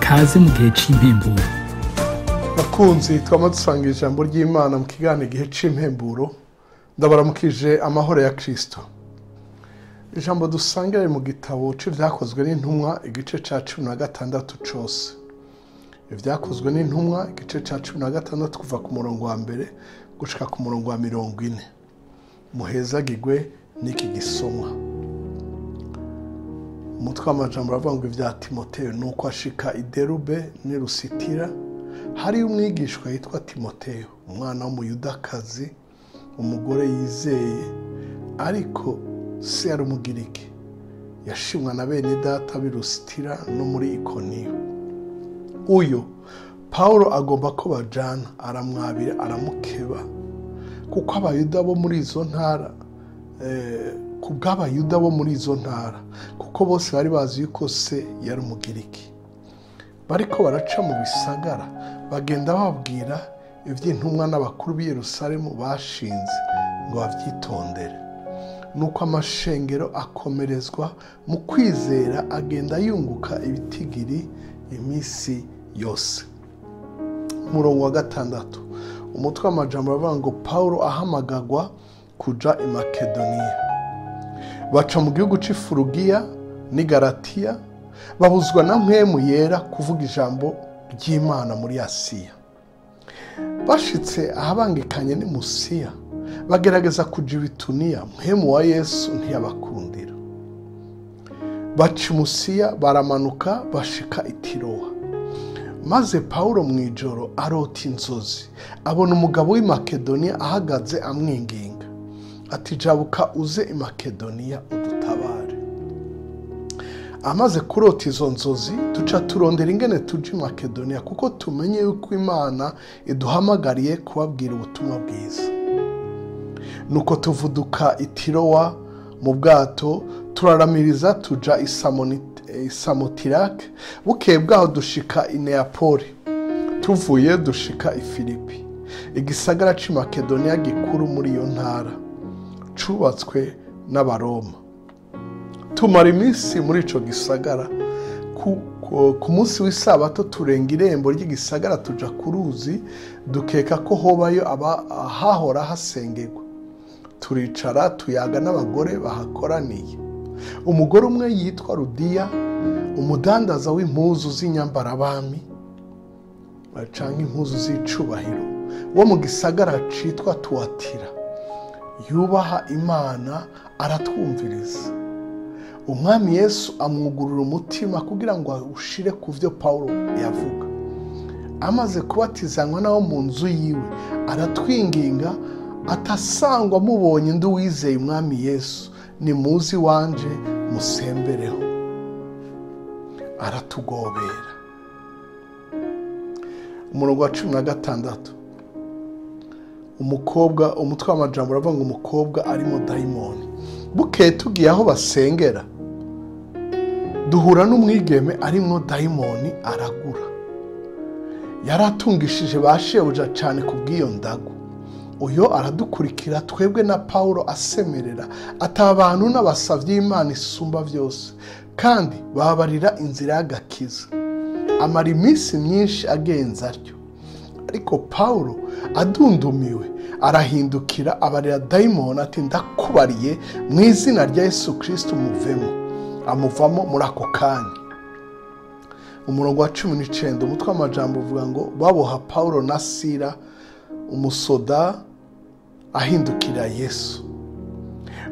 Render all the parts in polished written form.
Kaze mu gihe c'impemburo. Bakunzi twama dusanga ijambo ry'Imana mu kiganiro igihe c'impemburo, ndabaramukije amahoro ya Kristo. Ijambo dusangire mu gitabo c'Ivyakozwe n'Intumwa igice ca 16 cose. Ivyakozwe n'Intumwa igice ca 16 kuva ku murongo wa mbere gushika ku murongo wa 40. Muhezagirwe n'iki gisomwa. Umutwe w'amajambo uravuga ngo ivya Timoteyo, nuko ashika i Derube n'i Lusitira, hari umwigishwa yitwa Timoteyo, umwana w'umuyudakazi, umugore yizeye, ariko se yari umugiriki. Yashimwa na bene data b'i Lusitira no muri Ikoniyo. Uyo Paulo agomba ko bajana, aramwabira aramukeba, kuko abayuda bo muri izo ntara kubw'abayuda bo muri izo ntara, kuko bose bari bazi yuko se yari umugiriki. Bariko baraca mu bisagara bagenda babwira ivy'intumwa n'abakuru b'i Yerusalemu bashinze ngo bavyitondere. Nuko amashengero akomerezwa mu kwizera, agenda yunguka ibitigiri iminsi yose. Umurongo wa 6, umutwe w'amajambo uravuga ngo Paulo ahamagagwa kuja i Makedoniya. Baca mu gihugu c'i Furugiya n'i Galatiya, babuzwa na Mpwemu Yera kuvuga ijambo ry'Imana muri Asiya. Bashitse ahabangikanye n'i Musiya, bagerageza kuja i Bituniya, Mpwemu wa Yesu ntiyabakundira. Baca i Musiya baramanuka bashika i Tirowa. Maze Paulo mw'ijoro arota inzozi, abona umugabo w'i Makedoniya ahagaze amwinginga ati: jabuka uze i Makedoniya udutabare. Amaze kurota izo nzozi, duca turondera ingene tuja i Makedoniya, kuko tumenye yuko Imana iduhamagariye kubabwira ubutumwa bwiza. Nuko tuvuduka i Tirowa mu bwato, turaramiriza tuja i Samotirake, bukeye bwaho dushika i Neapoli, tuvuye dushika i Filipi, igisagara c'i Makedoniya gikuru muri iyo ntara, cubatswe n'Abaroma. Tumara iminsi muri ico gisagara. Ku munsi w'isabato turenga irembo ry'igisagara tuja ku ruzi, dukeka ko hobayo hahora hasengerwa. Turicara tuyaga n'abagore bahakoraniye. Umugore umwe yitwa Rudiya, umudandaza w'impuzu z'inyambarabami canke impuzu z'icubahiro, wo mu gisagara citwa Tuwatira, yubaha Imana, aratwumviriza. Umwami Yesu amwugurura umutima kugira ngo awushire ku vyo Paulo yavuga. Amaze kubatizanywa nabo mu nzu yiwe, aratwinginga atasangwa mubonye ndi uwizeye Umwami Yesu, ni muzi wanje musembereho. Aratugobera. Umurongo wa 16, umukobwa, umutwe w'amajambo uravuga ngo umukobwa arimo dayimoni. Bukeye tugiye aho basengera, duhura n'umwigeme arimwo dayimoni aragura. Yaratungishije ba shebuja cane kubw'iyo ndagu. Uyo aradukurikira twebwe na Paulo asemerera ati: abantu n'abasavyi Imana isumba vyose, kandi babarira inzira y'agakiza. Amara iminsi myinshi agenza atyo. Ariko Paulo adundumiwe arahindukira abarira dayimoni ati: ndakubariye mu izina rya Yesu Kristo muvemo. Amuvamo muri ako kanya. Umurongo wa 19, umutwe w'amajambo uvuga ngo baboha Paulo na Sila, umusoda ahindukira Yesu.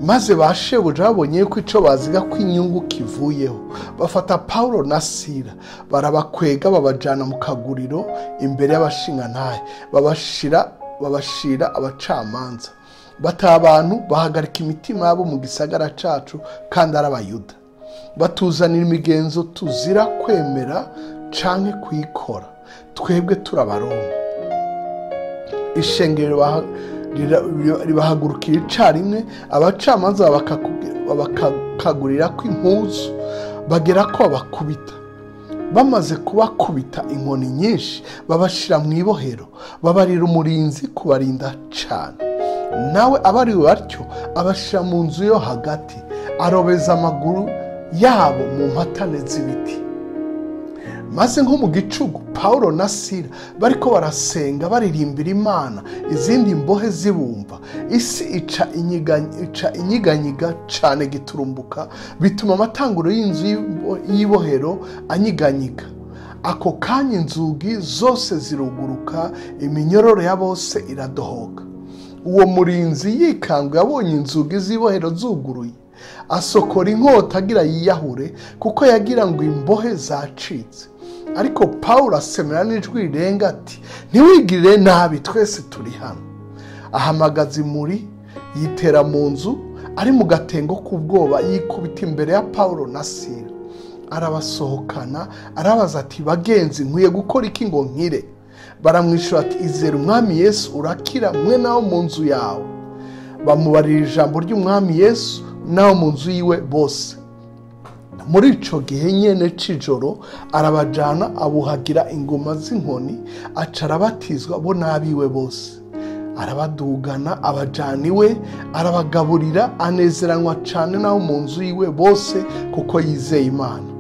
Maze ba shebuja babonye ko ico baziga ko inyungu kivuyeho, bafata Paulo na Sila barabakwega babajana mu kaguriro imbere y'abashingantahe, babashira abacamanza. Bata abantu bahagarika imitima yabo mu gisagara cacu, kandi ari abayuda. Batuzanira imigenzo tuzira kwemera canke kuyikora, twebwe turabaroma. Ishengero ribahagurukira icarimwe, abacamanza babakagurira ko impuzu, bagera ko babakubita. Bamaze kubakubita inkoni nyinshi, babashira mu ibohero, babarira umurinzi kubarinda cane. Nawe abariwe batyo abashira mu nzu yo hagati, arobeza amaguru yabo mu mpatane z'ibiti. Maze nko mu gicugu Paulo na Sila bariko barasenga baririmbira Imana, izindi mbohe zibumva, isi ica inyiganyiga cane giturumbuka, bituma amatanguro y'inzu y'ibohero anyiganyiga. Ako kanya inzugi zose ziruguruka, iminyororo ya bose iradohoka. Uwo murinzi yikanga yabonye inzugi z'ibohero zuguruye, asokora inkota agira yiyahure, kuko yagira ngo imbohe zacitse. Ariko Paulo asemera n'ijwi rirenga ati: ntiwigirire nabi, twese turi hano. Ahamagaza imuri, yitera mu nzu ari mu gatengo k'ubwoba, yikubita imbere ya Paulo na Sila. Arabasohokana, arabaza ati: bagenzi, nkwiye gukora iki ngo nkire? Baramwishyura ati: izera Umwami Yesu urakira, mwe nawo mu nzu yawe. Bamubarira ijambo ry'Umwami Yesu nawo mu nzu yiwe bose. Muri ico gihe nyene c'ijoro arabajana, abuhagira ingoma z'inkoni, aca arabatizwa bo n'abiwe bose. Arabadugana, abajana iwe, arabagaburira, anezeranwa cane nabo mu nzu yiwe bose, kuko yizeye Imana.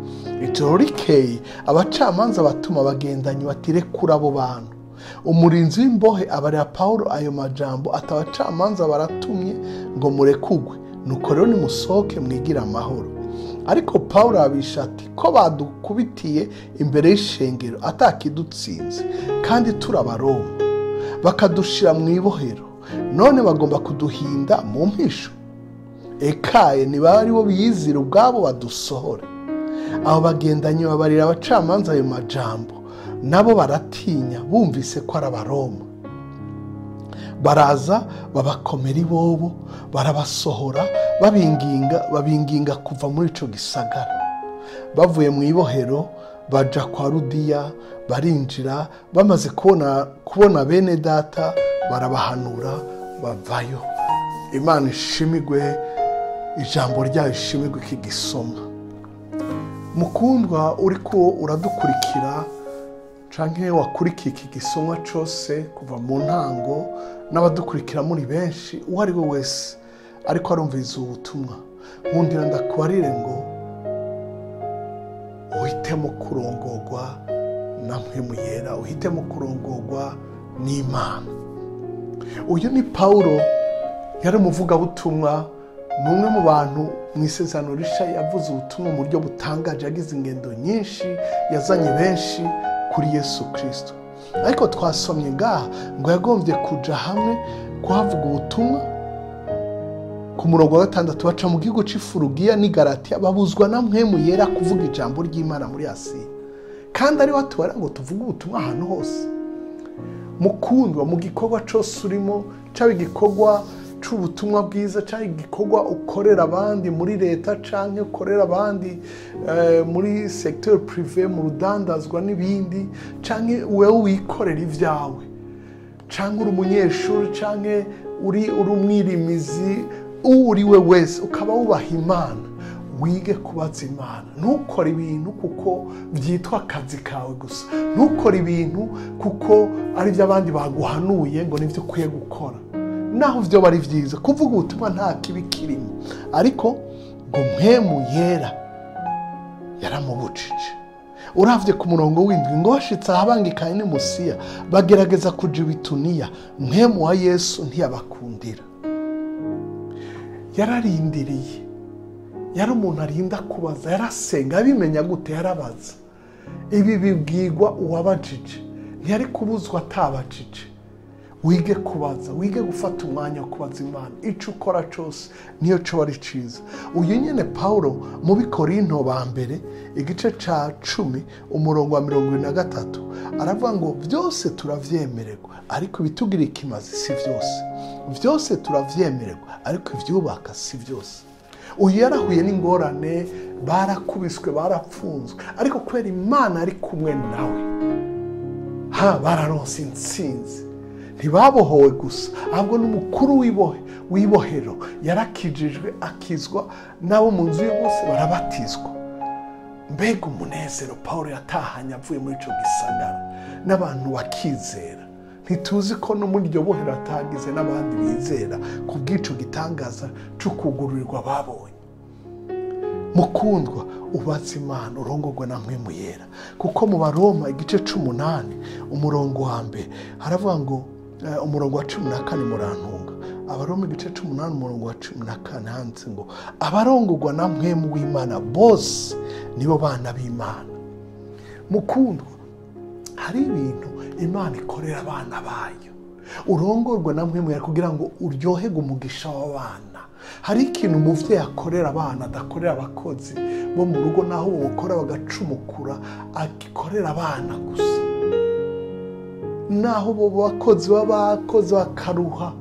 Ijoro rikeye abacamanza batuma abagendanyi bati: rekura abo bantu. Umurinzi w'imbohe abarira Paulo ayo majambo ati: abacamanza baratumye ngo murekugwe, nuko rero nimusohoke mwigire amahoro. Ariko Paulo abisha ati: ko badukubitiye imbere y'ishengero atakidutsinze, kandi turi Abaroma, bakadushira mu ibohero, none bagomba kuduhinda mu mpisho? Ekaye niba ari bo biyizira ubwabo badusohora. Abo bagendanyi babarira abacamanza ayo majambo, nabo baratinya bumvise ko ari Abaroma. Baraza babakomera ibobo, barabasohora, babinginga kuva muri ico gisagara. Bavuye mu ibohero baja kwa Rudiya, barinjira, bamaze kubona bene data barabahanura bavayo. Imana ishimigwe, ijambo ryayo ishimigwe iki gisomwa. Mukundwa uriko uradukurikira canke wakurikiye iki gisomwa cose kuva mu ntango, n'abadukurikira muri benshi, uwo ari we wese ariko arumviriza ubutumwa, nkundira ndakubarire ngo uhitemo kurongorwa na Mpwemu Yera, uhitemo kurongorwa n'Imana. Uyu ni Paulo, yari umuvugabutumwa, ni umwe mu bantu mu Isezerano Rishya yavuze ubutumwa mu buryo butangaje, yagize ingendo nyinshi, yazanye benshi kuri Yesu Kristo. Ariko twasomye ngaha ngo yagombye kuja hamwe kuhavuga ubutumwa. Ku murongo wa 6 baca mu gihugu c'Ifurugiya n'i Galatiya, babuzwa na Mpwemu Yera kuvuga ijambo ry'Imana muri Asiya. Kandi ari watubara ngo tuvuge ubutumwa ahantu hose. Mukundwa, mu gikorwa cose urimo, caba igikorwa c'ubutumwa bwiza, canke igikorwa ukorera abandi muri leta, canke ukorera abandi muri secteur privé, mu rudandazwa n'ibindi, canke wewe wikorera ivyawe, canke uri umunyeshuri, canke uri umwirimizi, uri we wese ukaba wubaha Imana, wige kubaza Imana. Ntukore ibintu kuko byitwa akazi kawe gusa, ntukore ibintu kuko ari byo abandi baguhanuye ngo nivyo ukwiye gukora, naho vyo bari vyiza. Kuvuga ubutumwa nta kibi kirimo, ariko ngo Mpwemu Yera yaramubujije. Uravye ku murongo w'indwi ngo bashitse ahabangikanye n'i Musiya, bagerageza kuja i Bituniya, Mpwemu wa Yesu ntiyabakundira. Yararindiriye, yari umuntu arinda kubaza, yarasenga. Abimenya gute? Yarabaza. Ibi bibwirwa uwabajije, ntiyari kubuzwa atabajije. Wige kubaza, wige gufata umwanya wo kubaza Imana. Ico ukora cose niyo coba ari ciza. Uyu nyene Paulo mu Bikorinto ba mbere igice ca 10 umurongo wa 23 aravuga ngo byose turavyemererwa, ariko ibitugira ikimazi si vyose. Vyose turavyemererwa, ariko ivyubaka si vyose. Uyu yarahuye n'ingorane, barakubiswe, barapfunzwe, ariko kubera Imana ari kumwe nawe, bararonse intsinzi. Ntibabohowe gusa, ahubwo n'umukuru w'ibohero yarakijijwe, akizwa, n'abo mu nzu ye bose barabatizwa. Mbega umunezero Paulo yatahanye avuye muri ico gisagara, n'abantu bakizera. Ntituzi ko no muri iryo bohero atagize n'abandi bizera ku bw'ico gitangaza c'ukugururirwa babonye. Mukundwa, Ubatse Imana, urongorwe na Mpwemu Yera. Kuko mu Baroma igice 8 umurongo wa mbere haravuga ngo, umurongo wa 14 murantunga. Abaroma igice 8 umurongo wa 14 handitse ngo abarongorwa na Mpwemu w'Imana bose nibo bana b'Imana. Mukundwa, hari ibintu Imana ikorera abana bayo. Urongorwa na Mpwemu Yera kugira ngo uryoherwe umugisha w'abana. Hari ikintu umuvyeyi akorera abana adakorera abakozi bo mu rugo, naho bokora bagacumukura, agikorera abana gusa. Naho bo bakozi b'abakozi bakaruha,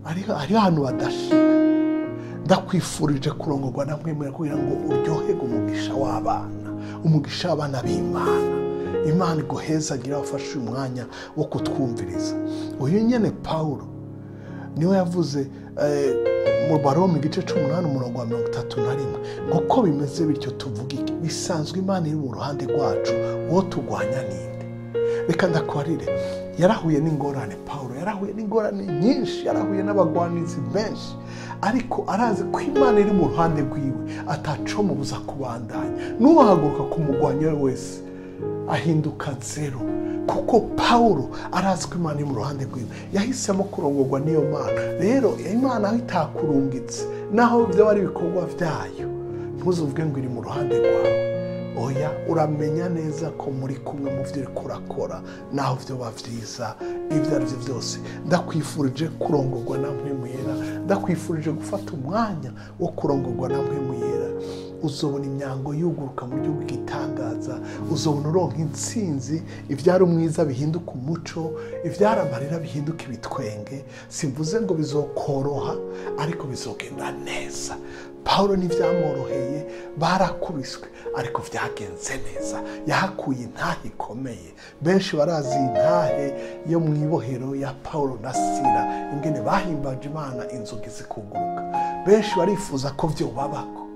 ari ahantu badashika. Ndakwifurije kurongorwa na Mpwemu Yera kugira ngo uryoherwe umugisha w'abana, umugisha w'abana b'Imana. Imana iguhezagira wafashe uyu mwanya wo kutwumviriza. Uyu nyene Paulo niwe yavuze mu Baroma igice 8 umurongo wa 31 ngo ko bimeze bityo tuvuga iki? Bisanzwe Imana iri mu ruhande rwacu, uwo turwanya ninde? Reka ndakwarire, yarahuye n'ingorane Paulo, yarahuye n'ingorane nyinshi, yarahuye n'abagwanizi benshi, ariko arazi ko Imana iri mu ruhande rwiwe, ataco mubuza kubandanya. N'uwahaguruka kumugwanya wese ahinduka zero, kuko Paulo arazi ko Imana iri mu ruhande rwiwe. Yahisemo kurongorwa n'iyo Mana. Rero Imana aho itakurungitse, naho byaba ari ibikorwa byayo, ntuzuvuge ngo iri mu ruhande rwawe. Oya, uramenya neza ko muri kumwe mu byo uriko urakora, naho vyoba vyiza, ibyo ari byo byose. Ndakwifurije kurongorwa na Mpwemu Yera, ndakwifurije gufata umwanya wo kurongorwa na Mpwemu Yera. Uzobona imyango yuguruka mu buryo bw'igitangaza, uzobona uronka intsinzi, ivyari umwiza bihinduka umuco, ivyari amarira bihinduka ibitwenge. Simvuze ngo bizokoroha, ariko bizogenda neza. Paulo ntivyamworoheye, barakubiswe, ariko vyagenze neza. Yahakuye intahe ikomeye. Benshi barazi intahe yo mw'ibohero ya Paulo na Sila, ingene bahimbaje Imana inzugi zikuguruka. Benshi barifuza ko vyobabako,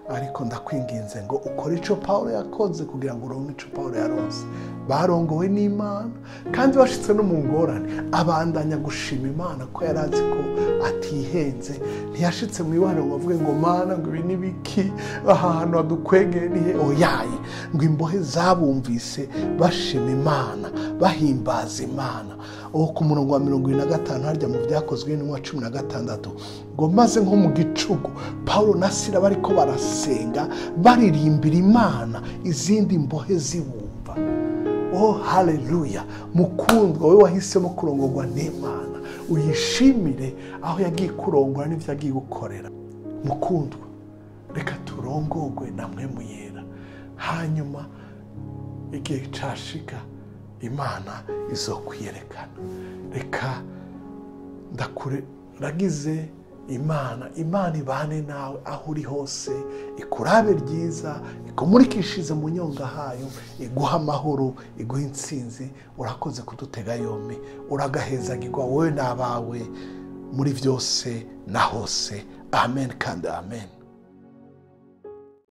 ariko ndakwinginze ngo ukore ico Paulo yakoze kugira ngo uronke ico Paulo yaronse. Barongowe n'Imana kandi bashitse no mu ngorane, abandanya gushima Imana ko yarazi ko atihenze. Ntiyashitse mu ibohero ngo avuge ngo Mana ngo ibi ni biki, aha hantu hadukwegeye ni he? Oyaye, ngo imbohe zabumvise bashima Imana, bahimbaza Imana. Uwo ku murongo wa 75 harya mu Vyakozwe n'intumwa 16 ngo maze nko mu gicuku Paulo na Sila bariko barasenga baririmbira Imana, izindi mbohe zibumva. Oh haleluya! Mukundwa, wewe wahisemo kurongorwa n'Imana, uyishimire aho yagiye kurongora n'ivyo yagiye gukorera. Mukundwa, reka turongorwe na Mpwemu Yera, hanyuma igihe cashika Imana izokwiyerekana. Reka ndakuragize Imana, Imana ibane nawe aho uri hose, ikurabe ryiza, ikumurikishize mu nyonga hayo, iguha amahoro, iguha intsinzi. Urakoze kudutega yombi, uragahezagirwa wowe n'abawe muri vyose na hose. Amen kandi amen.